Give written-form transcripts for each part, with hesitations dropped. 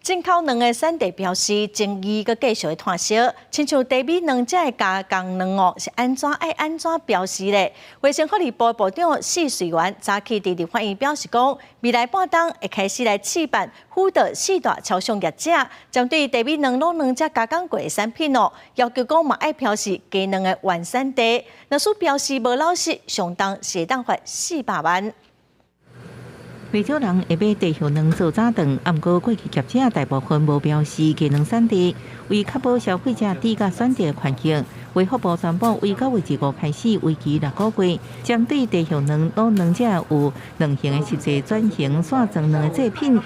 進口卵的產地標示爭議閣繼續湠燒，親像低米卵這个加工卵哦，是按怎愛按怎標示咧？衛生福利部部長謝瑞元早起佇立法院表示講，未來半冬會開始來試辦輔導四大超商業者，針對低米卵、滷卵這加工過的產品哦，要求講嘛愛標示雞卵的原產地，若是標示無老實，相當是會當罰400萬。袂少人會買茶葉卵做早頓，啊，毋過過去業者大部分無標示雞卵產地，為確保消費者低價選擇權益，衛福部宣布，為9月25開始，為期6個月，針對茶葉卵、滷卵這有卵形的實際轉型散裝卵的製品，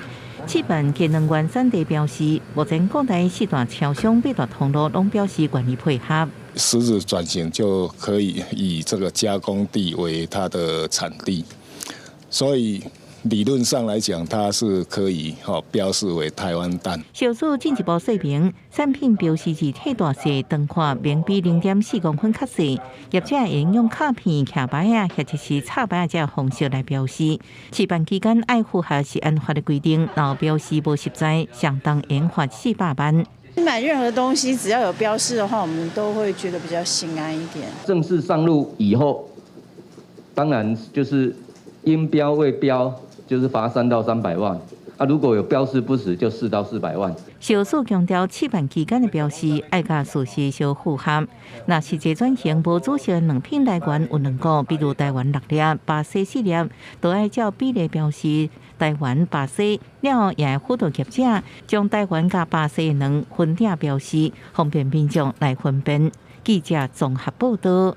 試辦雞卵原產地標示。目前國內四大超商、八大通路攏表示願意配合。實質轉型就可以以這個加工地為它的產地，所以理論上來講，它是可以吼標示為台灣蛋。小組進一步說明，產品標示字體大細長寬免比0.4公分較細，業者會用卡片、徛牌仔或者是插牌仔這方式來標示。試辦期間愛符合食安法的規定，若標示無實在，相當會罰400萬。買任何東西只要有標示的話，我們都會覺得比較心安一點。正式上路以後，當然就是應標未標，就是罰3到300萬，啊，如果有標示不實，就4到400萬。小組強調，試辦期間的標示愛佮事實相符合。若實際轉型無主食卵品來源有兩個，比如台灣六粒、巴西四粒，都愛照比例標示台灣、巴西。了後也會輔導業者將台灣佮巴西卵分鼎標示，方便民眾來分辨。記者綜合報道。